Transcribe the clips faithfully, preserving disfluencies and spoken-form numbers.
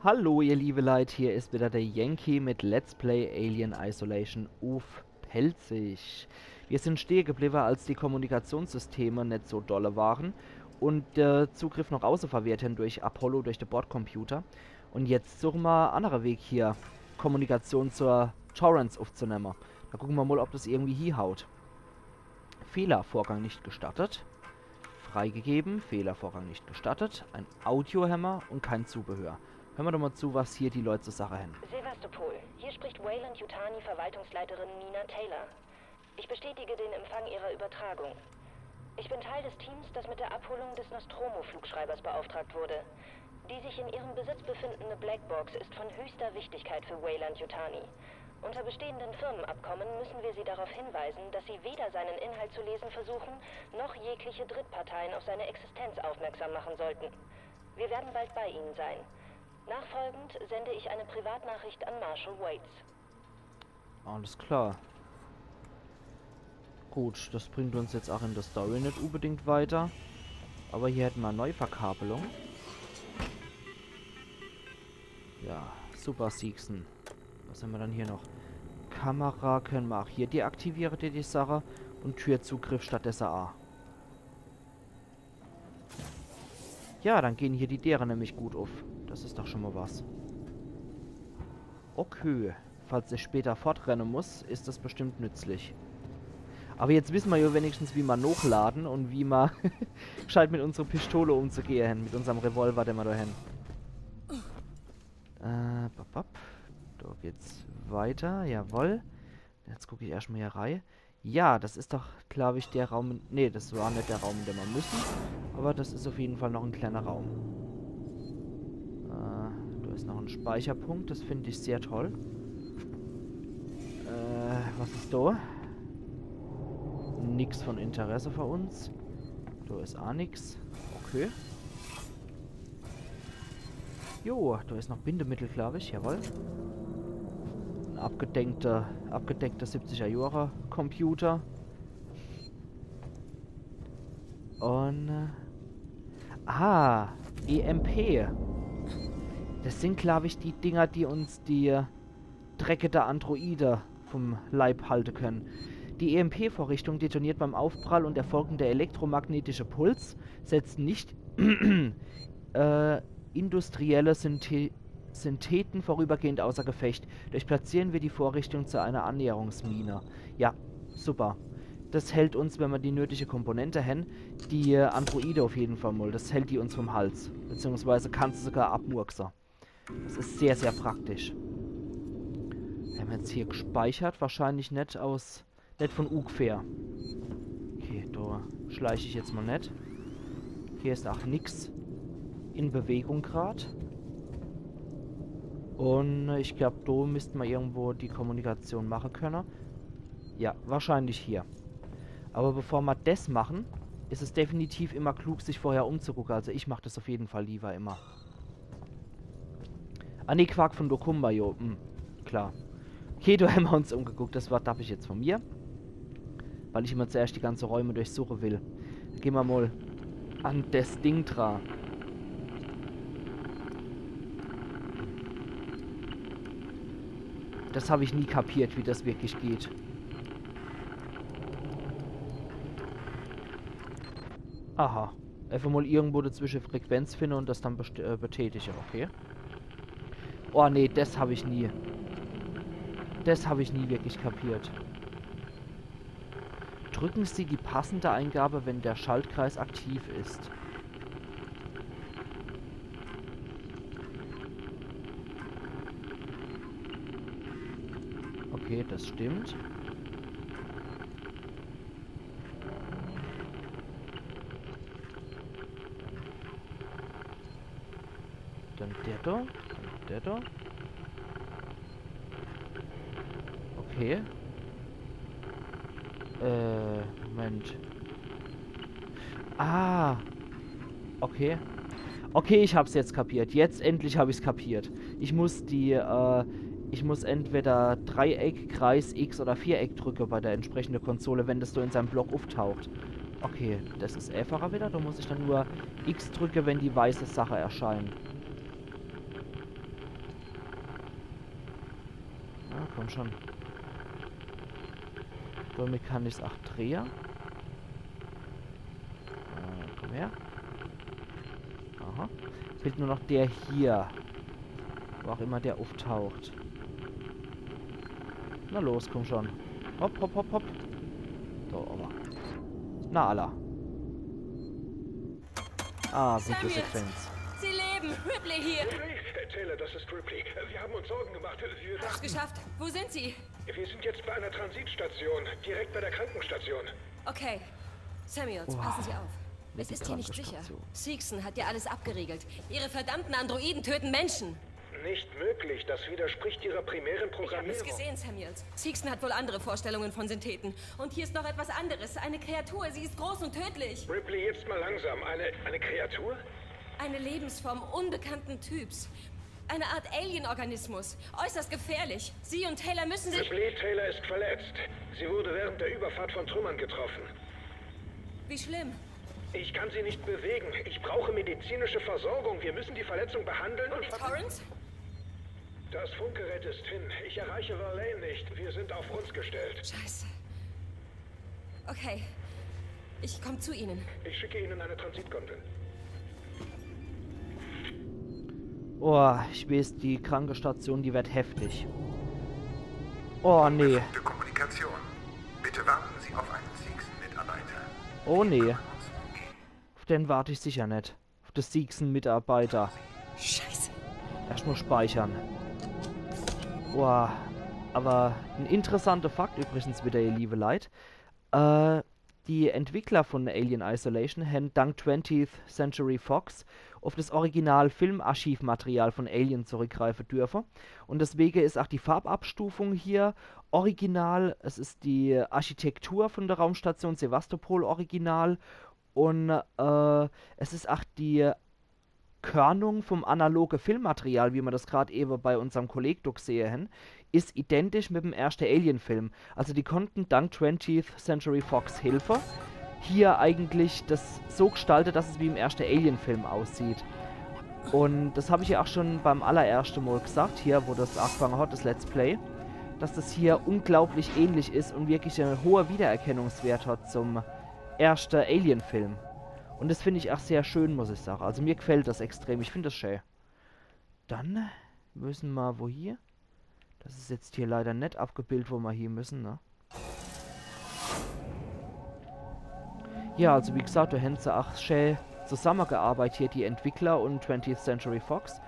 Hallo ihr liebe Leit, hier is wieder der Yankee mit Let's Play Alien Isolation uff Pälzisch. Wir sind stehe gebliwwe, als die Kommunikationssysteme net so dolle waren und de Zugriff noch auße verwehrt hen durch Apollo, durch de Bordcomputer. Und jetzt suche mer annere Weg hier, Kommunikation zur Torrens uffzunemme. Do gucke mer mol, ob das irgendwie hiehaut. Fehlervorgang nicht gestattet. Freigegeben, Fehlervorgang nicht gestattet. Ein Audiohammer und kein Zubehör. Hör mer doch mal zu, was hier die Leut zur Sache hen. Sevastopol, hier spricht Weyland-Yutani Verwaltungsleiterin Nina Taylor. Ich bestätige den Empfang Ihrer Übertragung. Ich bin Teil des Teams, das mit der Abholung des Nostromo-Flugschreibers beauftragt wurde. Die sich in Ihrem Besitz befindende Blackbox ist von höchster Wichtigkeit für Weyland-Yutani. Unter bestehenden Firmenabkommen müssen wir Sie darauf hinweisen, dass Sie weder seinen Inhalt zu lesen versuchen, noch jegliche Drittparteien auf seine Existenz aufmerksam machen sollten. Wir werden bald bei Ihnen sein. Nachfolgend sende ich eine Privatnachricht an Marshal Waits. Alles klar. Gut, das bringt uns jetzt auch in der Story net unbedingt weiter. Aber hier hätte mer Neuverkabelung. Ja, super, Seegson. Was hemmer dann hier noch? Kamera könne mer auch hier deaktiviere, die, die Sache. Und Türzugriff stattdesse a. Ja, dann gehen hier die Dere nämlich gut uff. Das is doch schon mal was. Okay, falls ich später fortrenne muss, is das bestimmt nützlich. Aber jetzt wisse mer ja wenigstens, wie mer nochlade und wie mer gscheit mit unsere Pistole umzugehe hen, mit unserm Revolver, den mer da hen. Äh, bap, bap. Da geht's weiter, jawoll. Jetzt guck ich erscht mal hier rei. Ja, das is doch, glaub ich, der Raum. Nee, das war net der Raum, in dem mer müssen. Aber das is auf jeden Fall noch en kleiner Raum. Äh, da is noch en Speicherpunkt, das find ich sehr toll. Äh, was is da? Nix von Interesse für uns. Da is a nix. Okay. Jo, da is noch Bindemittel, glaub ich. Jawoll. En abgedeckter, abgedeckter siebziger Jahre Computer. Und, äh, ah, E M P. Das sind, glaub ich, die Dinger, die uns die dreckige Androide vom Leib halte können. Die E M P-Vorrichtung detoniert beim Aufprall und der folgende elektromagnetische Puls setzt nicht, äh, industrielle Synthe Syntheten vorübergehend außer Gefecht. Durch Platzieren wird die Vorrichtung zu einer Annäherungsmine. Ja, super. Das hält uns, wenn mer die nötige Komponente hen, die Androide auf jeden Fall mal. Das hält die uns vom Hals. Beziehungsweise kann se sogar abmurkse. Das is sehr, sehr praktisch. Hemmer jetzt hier gspeichert? Wahrscheinlich net aus, net von ugefähr. Okay, da schleich ich jetzt mal net. Hier is auch nix in Bewegung grad. Und ich glaub, da müsste mer irgendwo die Kommunikation mache könne. Ja, wahrscheinlich hier. Aber bevor mer das machen, is es definitiv immer klug, sich vorher umzugucke. Also ich mach das auf jeden Fall lieber immer. Ah, nee, Quark, von do kumme mer jo. Hm, klar. Okay, do hemmer uns umgeguckt. Das war dappig jetzt von mir. Weil ich immer zuerscht die ganze Räume durchsuche will. Geh mer mal an das Ding dra. Das hab ich nie kapiert, wie das wirklich geht. Aha. Einfach mal irgendwo dazwische Frequenz finde und das dann best- äh, betätige, okay. Oh nee, das hab ich nie. Das hab ich nie wirklich kapiert. Drücken Sie die passende Eingabe, wenn der Schaltkreis aktiv ist. Okay, das stimmt. Dann der da, dann der da. Okay. Äh, Moment. Ah. Okay. Okay, ich hab's jetzt kapiert. Jetzt endlich hab ich's kapiert. Ich muss die, äh, ich muss entweder Dreieck, Kreis, X oder Viereck drücke bei der entsprechende Konsole, wenn das so in seinem Block uftaucht. Okay, das is einfacher wieder. Da muss ich dann nur X drücke, wenn die weiße Sache erscheint. Na, komm schon. Domit kann ich's ach drehe. Äh, komm her. Aha. Fehlt nur noch der hier. Wo auch immer der auftaucht. Na los, komm schon. Hopp, hopp, hopp, hopp. So, aber. Na, alla. Ah, Videosequenz. Sie leben! Ripley hier! Ripley? Taylor, das ist Ripley. Wir haben uns Sorgen gemacht. Wir Hab's geschafft. Wo sind Sie? Wir sind jetzt bei einer Transitstation, direkt bei der Krankenstation. Okay. Samuels, passen Sie auf. Es ist hier nicht sicher. Krankenstation. Seegson hat ja alles abgeriegelt. Ihre verdammten Androiden töten Menschen. Nicht möglich. Das widerspricht Ihrer primären Ich habe es Programmierung. Gesehen, Samuels. Seegson hat wohl andere Vorstellungen von Syntheten. Und hier ist noch etwas anderes. Eine Kreatur. Sie ist groß und tödlich. Ripley, jetzt mal langsam. Eine, eine Kreatur? Eine Lebensform unbekannten Typs. Eine Art Alien-Organismus. Äußerst gefährlich. Sie und Taylor müssen sich... Ripley, Taylor ist verletzt. Sie wurde während der Überfahrt von Trümmern getroffen. Wie schlimm. Ich kann sie nicht bewegen. Ich brauche medizinische Versorgung. Wir müssen die Verletzung behandeln und... Torrance? Das Funkgerät ist hin. Ich erreiche Verlaine nicht. Wir sind auf uns gestellt. Scheiße. Okay. Ich komme zu Ihnen. Ich schicke Ihnen eine Transitgondel. Oh, ich weiß, die Krankenstation, die wird heftig. Oh, nee. Gute Kommunikation. Bitte warten Sie auf einen Seegson-Mitarbeiter. Oh, nee. Auf den warte ich sicher net. Auf de Seegson-Mitarbeiter. Scheiße. Erstmal speichern. Boah, aber en interessanter Fakt übrigens wieder, ihr liebe Leit. Äh, die Entwickler von Alien Isolation hän dank twentieth Century Fox auf das Original-Filmarchivmaterial von Alien zurückgreifen dürfen. Und deswegen ist auch die Farbabstufung hier original. Es ist die Architektur von der Raumstation Sevastopol original. Und äh, es ist auch die Körnung vom analoge Filmmaterial, wie mer das grad ewe bei unserm Kolleg do gsehe hän, is identisch mit dem erschte Alien-Film. Also die konnten dank twentieth Century Fox Hilfe hier eigentlich das so gestalte, dass es wie im erschte Alien-Film aussieht. Und das hab ich ja auch schon beim allererschte Mal gesagt, hier, wo das angefangen hat, das Let's Play, dass das hier unglaublich ähnlich is und wirklich en hoher Wiedererkennungswert hat zum erschte Alien-Film. Und das find ich auch sehr schön, muss ich sagen. Also mir gefällt das extrem. Ich find das schön. Dann müssen mer wo hier? Das is jetzt hier leider net abgebildet, wo mer hier müssen, ne? Ja, also wie gesagt, do hän se auch schön zusammengearbeitet hier, die Entwickler und twentieth Century Fox.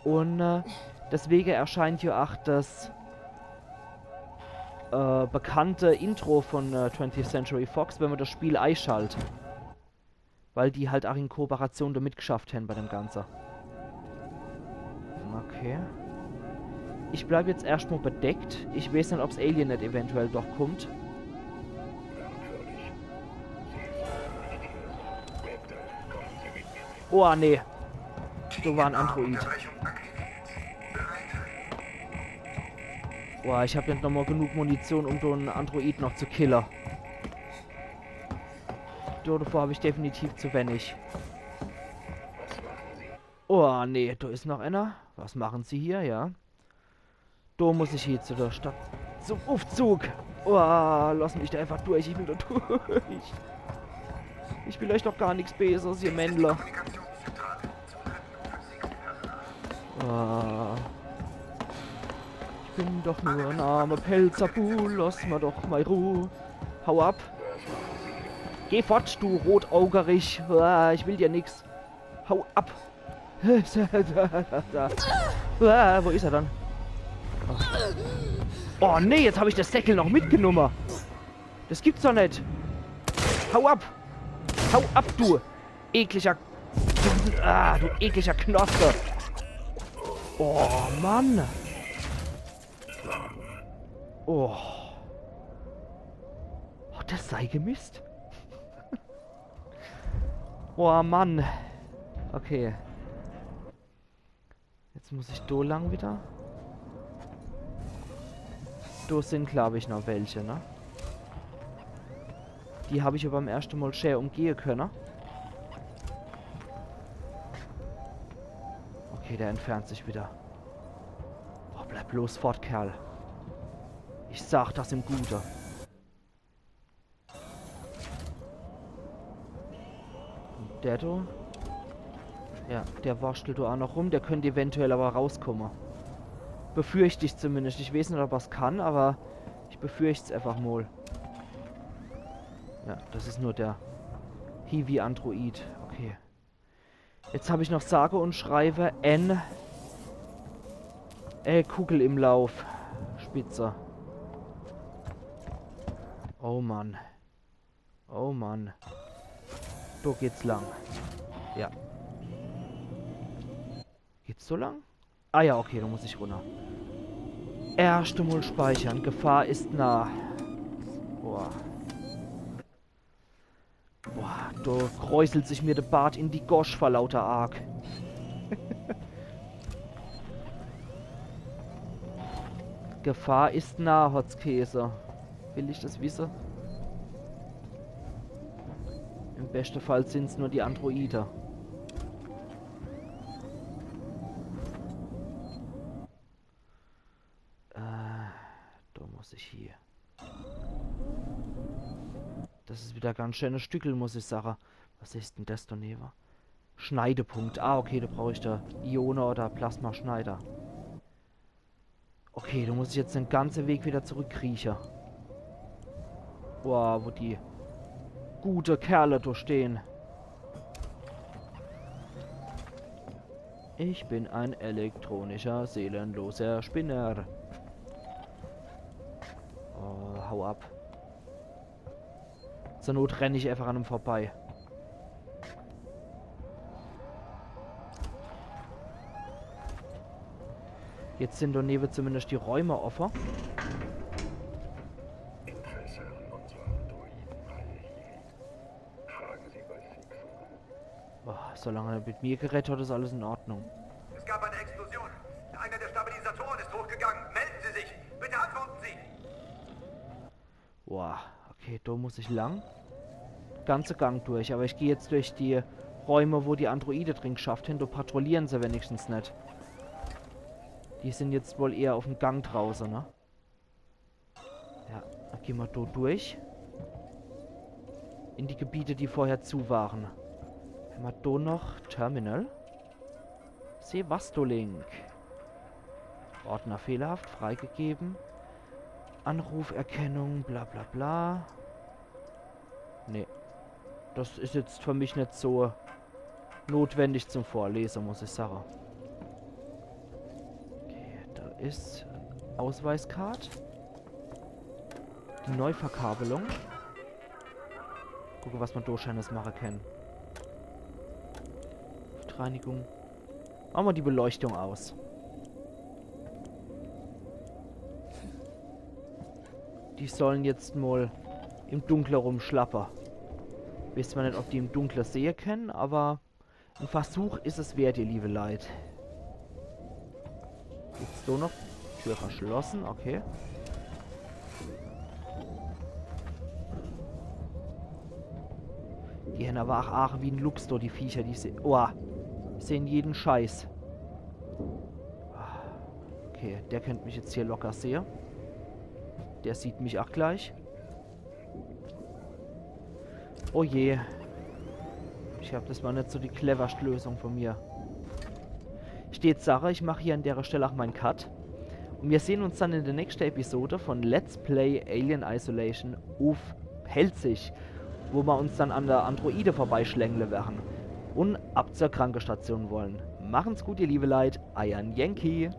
Und äh, deswegen erscheint hier auch das äh, bekannte Intro von äh, twentieth Century Fox, wenn mer das Spiel eischalt. Weil die halt auch in Kooperation do mitgeschafft hän bei dem Ganze. Okay. Ich bleib jetzt erscht mal bedeckt. Ich weiß net, ob's Alien net eventuell doch kommt. Oh, nee. Do war en Android. Boah, ich hab net nochmal genug Munition, um do en Android noch zu killen. Do, davor hab ich definitiv zu wenig. Oh, nee, do is noch einer. Was machen Sie hier, ja? Do muss ich hier zu der Stadt. Zum Aufzug. Oh, lass mich da einfach durch. Ich will da durch. Ich will euch doch gar nix Böses, ihr Männler. Ah. Ich bin doch nur en armer Pälzer Bu, lass mer doch mei Ruh. Hau ab. Geh fort, du Rotaugerich. Ah, ich will dir nix. Hau ab. Ah, wo is er dann? Oh nee, jetzt hab ich das Säckel noch mitgenommen. Das gibt's doch net. Hau ab. Hau ab, du ekliger... Ah, du ekliger Knospe. Oh, Mann. Oh. Hat das sei gemisst? Oh, Mann. Okay. Jetzt muss ich do lang wieder. Do sind, glaub ich, noch welche, ne? Die hab ich aber beim erschte Mal schä umgehe könne. Okay, der entfernt sich wieder. Oh, bleib bloß fort, Kerl. Ich sag das im Gute. Und der do? Ja, der wurschtelt do aa noch rum. Der könnt eventuell awwer rauskomme. Befürcht ich zumindest. Ich weeß net, ob er's kann, awwer ich befürcht's einfach mol. Ja, das is nur der Hiwi-Android. Okay. Jetzt hab ich noch sage und schreibe en, äh, Kugel im Lauf. Spitze. Oh Mann. Oh Mann. Do geht's lang. Ja. Geht's so lang? Ah ja, okay, do muss ich runner. Erscht emol speichere. Gefahr ist nah. Boah. Boah, do kräuselt sich mir de Bart in die Gosch vor lauter Arg. Gefahr ist nah, hot's gheeße. Will ich das wisse? Im beschte Fall sin's nur die Androide. Äh, do muss ich hie. Das is wieder ganz schöne Stückel, muss ich sage. Was is denn das do newe? Schneidepunkt. Ah, okay, do brauch ich do Ione- oder Plasmaschneider. Okay, do muss ich jetzt de ganze Weg wieder zurückkrieche. Boah, wo die gute Kerle do stehn. Ich bin ein elektronischer, seelenloser Spinner. Oh, hau ab. Zur Not renn ich einfach an em vorbei. Jetzt sin do newe zumindest die Räume offe. Interesse an unserem Droiden, Herr Hiwi. Fragen Sie bei Six. Boah, solange er mit mir geredt hat, is alles in Ordnung. Es gab eine Explosion. Einer der Stabilisatoren ist hochgegangen. Melden Sie sich. Bitte antworten Sie. Boah, okay, do muss ich lang. Ganze Gang durch, aber ich geh jetzt durch die Räume, wo die Androide drin gschafft hen. Do patrouillieren se wenigstens net. Die sin jetzt wohl eher auf'm Gang drauße, ne? Ja, dann geh mer do durch. In die Gebiete, die vorher zu waren. Hämmer do noch Terminal? Sevastolink. Ordner fehlerhaft, freigegeben. Anruferkennung, bla bla bla. Nee. Das is jetzt für mich net so notwendig zum Vorlese, muss ich sage. Okay, do is Ausweiskart. Die Neuverkabelung. Gucke, was mer do Scheenes mache kann. Luftreinigung. Mache mer die Beleuchtung aus. Die sollen jetzt mol im Dunkle rumschlappe. Weeß zwar net, ob die im Dunkle sehe kennen, aber en Versuch is es wert, ihr liebe Leit. Gibt's do noch? Tür verschlossen, okay. Die hen aber ach Aache wie en Luchs do, die Viecher, die se-, oah, sehen jeden Scheiß. Okay, der kennt mich jetzt hier locker sehe. Der sieht mich ach gleich. Oh je. Ich glaab, das war net so die cleverscht Lösung von mir. Steht Sache, ich mach hier an dere Stell ach mein Cut. Und wir sehen uns dann in der nächsten Episode von Let's Play Alien Isolation uff Pälzisch, wo mer uns dann an der Androide vorbeischlängle werre und ab zur Krankestation wolle. Machen's gut, ihr liebe Leit, eier Yankee.